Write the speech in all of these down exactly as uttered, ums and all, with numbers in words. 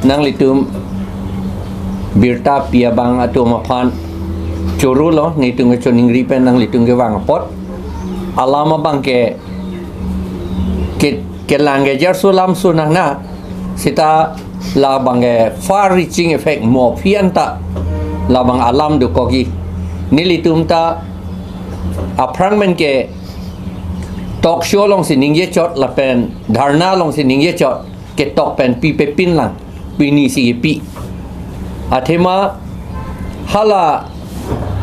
Nanglitum birta pi abang atum aphan choro lo, netum kechoningri pen nanglitum kevang apot. Alam abang ke, ke, kelang ke jarso lamso nang na, seta labang ke far reaching effect mo aphi anta labang alam dokokji. Nelitum ta aphrang men ke talk show alongsi ningje chot lapen dharna alongsi ningje chot, ketok pen pipe pin lang, pini si pi. Athema hala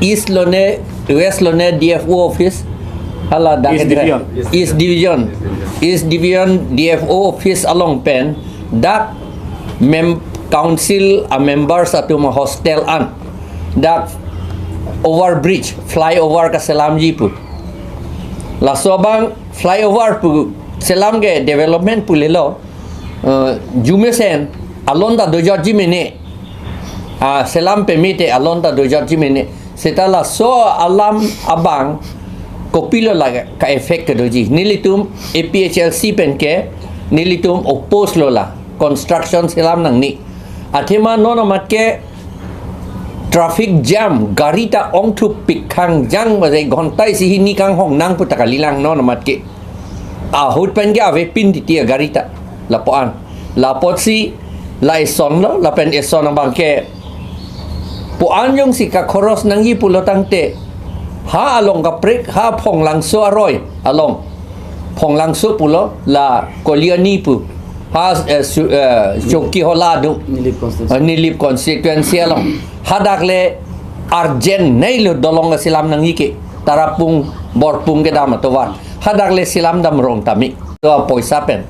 East lone, West lone D F O office, hala dak East Division. East Division. East Division D F O office along pen dak mem-, council a members atum a hostel an dak overbridge, flyover kaselamji pu. Laso abang flyover pu selam ke development pu lelo, eh, arjumesen alon ta dojotji mene. Ah, selam pemete alon ta dojotji mene. Seta laso alam abang kopilo la ka effect kedoji. Nelitum A P H L C pen ke nelitum oppose lo la construction selam nangne. Athema non amat ke traffic jam, gari ta ongthu pik khangjang, ba je ghonta isi hini kanghong nang pu ta kalilang non amat ke. Ahut pen ke ave pin titi a gari ta. Lapu-an. Lapotsi la eson lo, lapen eson abang ke pu-an jongsi kakhoros nangji pulo tangte, ha along kaprek, ha Phonglangso aroi along. Phonglangso pulo la Koliani pu. Ha, eh, su-, eh, Chokihola do. Nilip constituency. Eh, Nilip constituency along. Hadak le arjen nei lo dolong keselam nangji ke. Tarapung, Borpung kedam atovar. Hadak le selam dam rong tame. To poisa pen.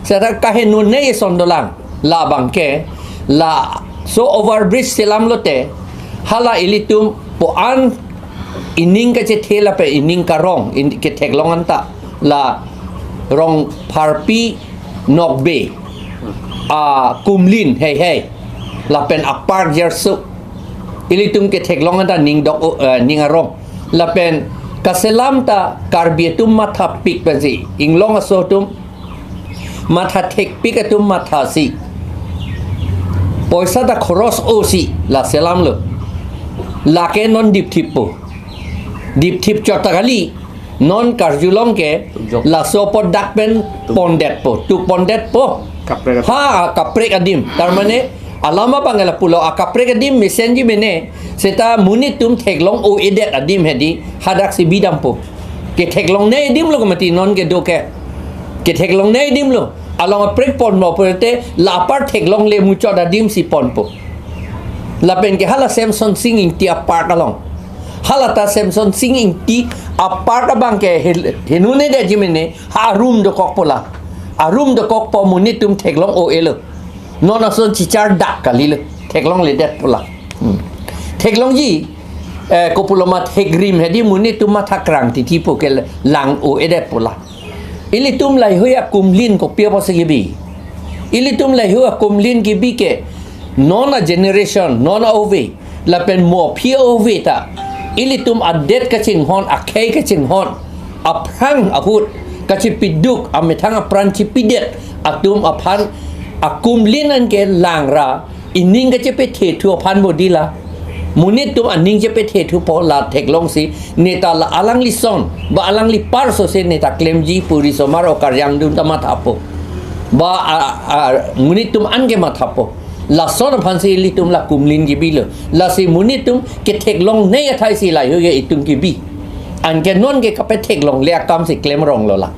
Seta kahenune eson dolang. Labang ke, laso overbridge selam lote, hala ilitum pu-an ining kachethe lapen ining karong, in, ketheklong anta, la Rongpharpi Nokbe, a Kumlin, hei hei, lapen a park jarso, ilitum ketheklong anta ning dok, eh, ning arong, lapen kaselam ta Karbi atum matha pik pensi, inglong aso atum matha thekpik atum mathasi. Poisa ta khoros-o si la selam lo. Lake non dipthip po. Dipthip chot ta kali. Non karjulong ke laso apot dak pen pondet po. Tu pondet po. Kaprek adim. Ha, kaprek adim. Tar mane alam abang ke lapulo, a kaprek adim mesenji mene. Seta monit atum theklong-o-edet adim hedi, hadak si bidam po. Ketheklongne adim lo kemati non kedo ke. Ketheklongne adim lo. Along aprek pon mo purte la apar theklongle muchot adim si pon po. Lapen ke hala Semson Sing Ingti a park along. Hala ta Semson Sing Ingti a park abang ke hel-, henune detji mene, ha arum dokok po la. Arum dokok po, monit atum theklong-o-e lo. Non ason chichar dak kali lo. Theklongledet po la. Hmm. Theklongji, eh, kopulo ma thekrim hedi monit atum matha krang titi po ke lang-o-edet po la. Ilitum laheihui a Kumlin kopi apotsi kebi. Ilitum laheihui a Kumlin kebi ke non a generation, non a ove, lapen mo aphi ove ta ilitum adet kachinghon, akhei kachinghon, aphrang ahut kachipiduk, amethang apran chipidet atum aphan a Kumlin an ke langra, ining kachepethethu aphan bodi la. Monit atum aning chepethethu po la theklongsi, neta la alangli son, ba alangli parso si neta klemji pu risomar o karyang dun ta matha po. Ba a, a, monit atum an ke matha po. Lason aphansi ilitum la Kumlin kebi lo. Lasi monit atum ketheklongne athai si laheihui ke itum kebi. Anke non ke kapetheklongle akam si klem rong lo la.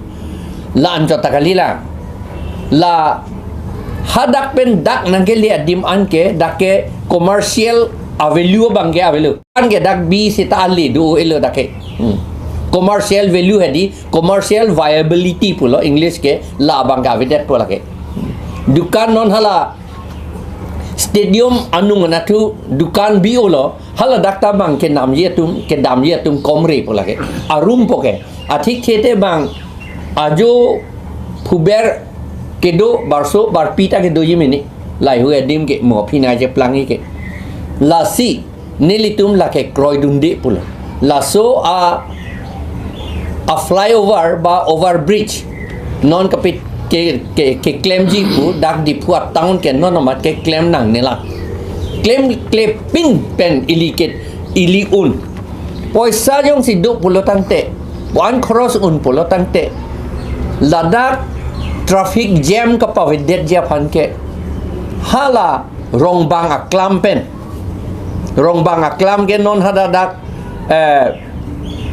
La anchot ta kali la. La hadak pen dak nangkele adim an ke, dak ke commercial a value abang ke avelo. An ke dak bi seta ale do-o-e lo dak ke. Hmm. Commercial value hedi, commercial viability pulo English ke, labang ke avedet po lake. Dukan non hala stadium anung anatthu dukan bi-o lo, hala dak ta bang kenamji atum, kedamji atum komre po lake. Arum po ke. Athik thete bang ajo phuber kedo barso barpi ta kedoji mene. Laheihui adim ke mo aphi nai cheplangji ke. Lasi nelitum lake kroidunde pulo. Laso a, a flyover ba overbridge non kapi ke, ke, keklemji pu dak Diphu a-town ke non amat keklem nangne lang. Klemkle pin pen ili ke, ili un. Poisa jongsi do pulo tangte, pu-an khoros un pulo tangte, ladak traffic jam kapavedetji aphan ke hala Rongbang aklam pen. Rongbang aklam ke non hadak dak, eh,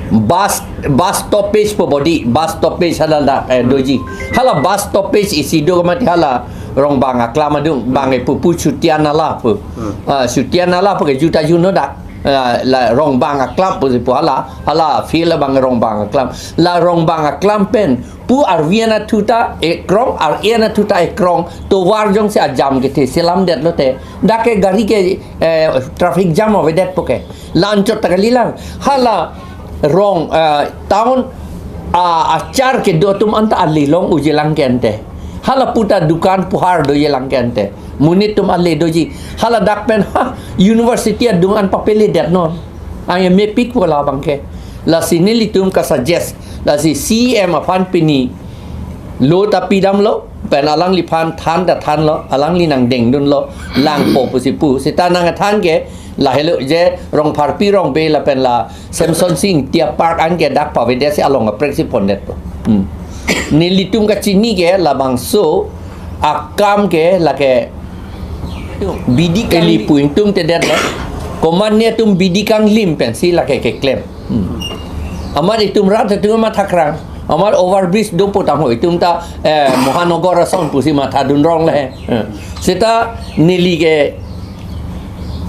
bus, bus stoppage pu bodi, bus stoppage hala dak, eh, doji. Hala bus stoppage isi do mati hala Rongbang aklam adung, bang e pupu Chutia Nala pu. Hmm. Ah, Chutia Nala pu ke juta juno dak. Ah, la Rongbang aklam pusi pu hala, hala field abang Rongbang aklam. La Rongbang aklam pen pu arvi anatthu ta ekrong, ar-e anatthu ta ekrong, tovar jongsi ajam kethe selamdet lote, dak ke gari ke, eh, traffic jam avedetpo ke. La anchot ta kalilang. Hala rong, eh, town, ah, achar kedo atum anta ali long ujelang ke ante. Hala puta dukan pohar dojelang ke ante. Monit atum ale doji. Hala dak pen, ha, university adung an papeledet non. Ang mepik pu labang ke. Lasi nelitum kasuggest. Lasi C E M aphan pini lo ta pidamlo, pen alangliphan than ta thanlo, alangli nangdengdunlo, langpo pusi pu. Seta nangthan ke, lahelo je Rongpharpi Rongbe lapen la Semsonsing Ingti a-park an ke dak pavedetsi along kaprek si pondetpo. Hmm. Nelitum kachini ke labangso akam ke lake bidi kanglim. Ili pu ingtungtedetlo. Komatne atum bidi kanglim pensi lake keklem. Hmm. Amat itum rat atum mathakrang. Amat overbridge dopo tangho itum ta, eh, Mohanagar ason pusi mathadun rong le. Eh. Seta neli ke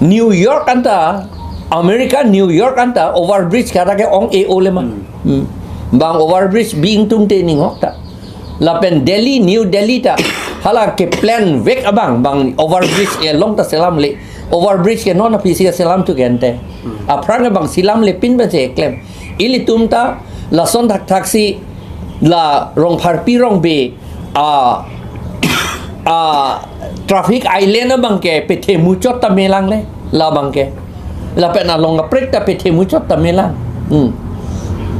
New York anta, America New York anta overbridge kada ke ong e-o le ma. Hmm. Hmm. Bang overbridge bi ingtungte ninghok ta. Lapen Delhi, New Delhi ta hala keplanvek abang, bang overbridge ke long ta selamle. Overbridge ke non aphi si selam tu gente. Hmm. Aphrang ke bang selamle pin pensi keklem. Ilitum ta lason thakthaksi la Rongpharpi Rongbe, ah, ah, traffic island abang ke pethe muchot ta melang le, labang ke. Lapen along kaprek ta pethe muchot ta melang. Hmm.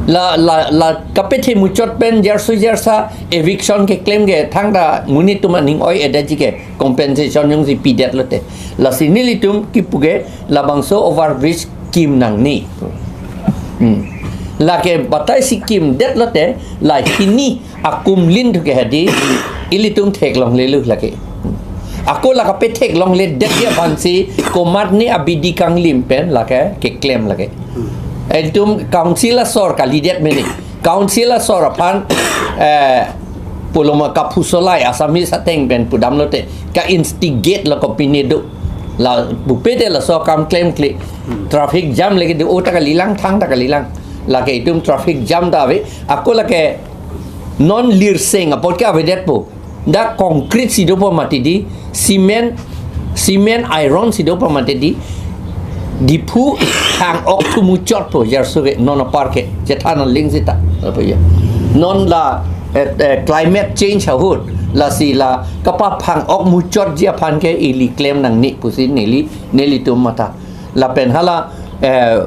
La, la, la kapethe muchot pen jarso jarsa eviction keklem ke thangta monit atum aning oi-edetji ke compensation jongsi pidet lote. Lasi nelitum kipu ke labangso overbridge kim nangne. Hmm. Lake batai si kimdet lote, la hini akumlin thu ke hadi, ilitum theklonglelo lake. Ako la kapetheklongledetji aphansi komatne abidi kanglim pen lake keklem lake. Itum council asor kalidet mene. Council asor aphan, eh, puloma kaphusolai Assamese ateng pen pudam lote, ka-instigate lo kopine do. La bupete laso akam klemkle. Traffic jam lake do, o ta kalilang, thang ta kalilang. Lake itum traffic jam ta ave, ako lake non lirseng apot ke avedetpo. Dak concrete si dopo mati di, cement, cement iron si dopo mati di, Diphu phang-ok thu muchotpo jarso ke non apar ke, chethan aling seta. Apa ya? Non la, eh, eh, climate change ahut, lasi la kapaphang-ok muchotji aphan ke ili klem nangne pusi neli, nelitum matha. Lapen hala, eh,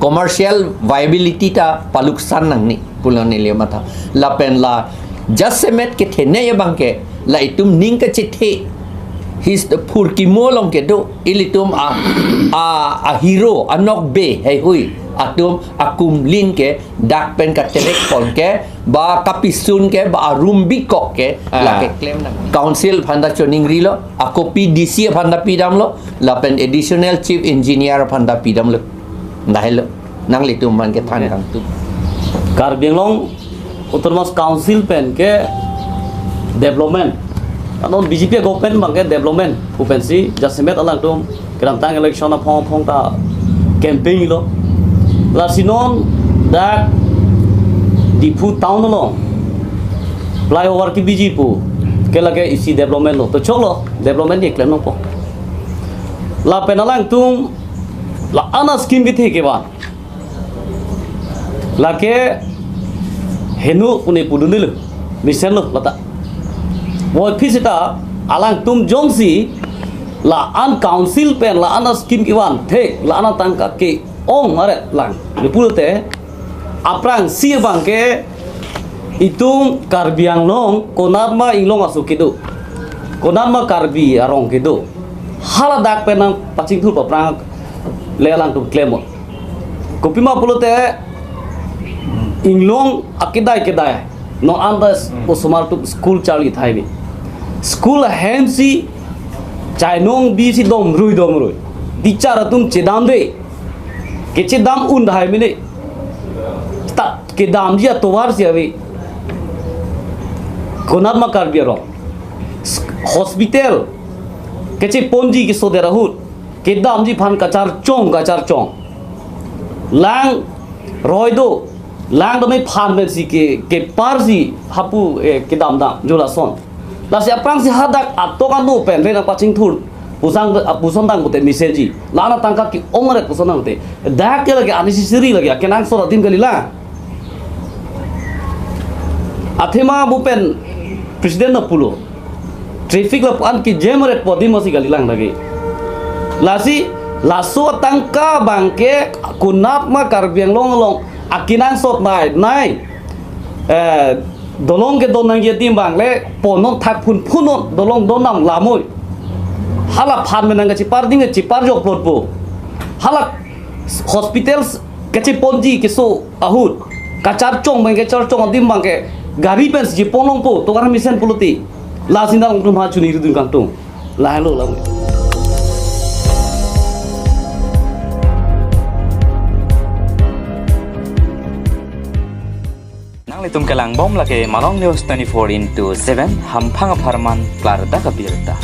commercial viability ta paluksan nangne pulo neli matha. Lapen la jasemet kethenei abang ke la itum ning kachethe his phurkimo along kedo ilitum a, a, a hero anokbe heihui atum akumlin ke dak pen katerek pon ke ba kapisun ke ba arum bikok ke, ah, lake klem nang. Council aphan ta choningrilo, ako P D C aphan ta pidamlo, lapen additional chief engineer aphan ta pidamlo. Dahelo, nanglitum aphan kethan, ya, kangtung. Karbi Anglong Autonomous Council pen ke development. Ano B J P government abang ke development pu pensi jasemet alangtum kedamtang election aphong aphong ta campaign lo. Lasi non dak Diphu town along flyover kebiji pu ke lake isi development lo. To choklo, development ke klem nangpo. Lapen alangtum la-an a-scheme kethe kevan lake heno pune pudunilo, mesenlo lata. Moi phi seta alangtum jongsi la-an council pen la-an a-scheme kevan thek, la-an atangka ke-ong aret lang, ne pulote aphrangsi abang ke Itum Karbi Anglong konatma Inglong aso kedo, konatma Karbi arong kedo, haladak pen nangpachingthur paphrang le alangtum klemnon. Kopima pulote Inglong akedai kedai non anta osomar atum school charli thai me. School ahensi chainong bisi domrui domrui. Teacher atum chedamde. Kechedam un thai mene. Ta kedamji atovar si ave. Konatma Karbi arong. S-, hospital kecheponji keso der ahut kedamji aphan kacharchong kacharchong. Lang roi do, lang damai aphan pensi ke, keparsi hapu, eh, kedam dam jolason. Lasi aphrangsi hadak atok ano pen le nangpachingthur pusang, ah, puson tang pute message ji. La-an atangka ke-ong ret puson tang pute. Dak ke lake unnecessary lake, akenangsot adim kalilang. Athema mu pen president na pulo. Traffic lapu-an ke jam ret pu adim masi kalilang lake. Lasi laso atangka abangke konatma Karbi Anglong along akenangsot nai nai. Eh, dolong kedo nangji adim abang le ponnon thak phun phunnon, dolong do nam lamoi. Hala aphan pen nangkachepar adim kachepar jok plot po. Hala hospital kecheponji keso ahut kacharchong abang kacharchong adim abangke gari pensi chepon longpo, tovar mesen pulote. Lasi nangtum ha chuni ridun kangtung. Lahelo lamoi. Nanglitum kelang bom lake Malong News twenty-four into seven, hamphang apharman klardak abirta.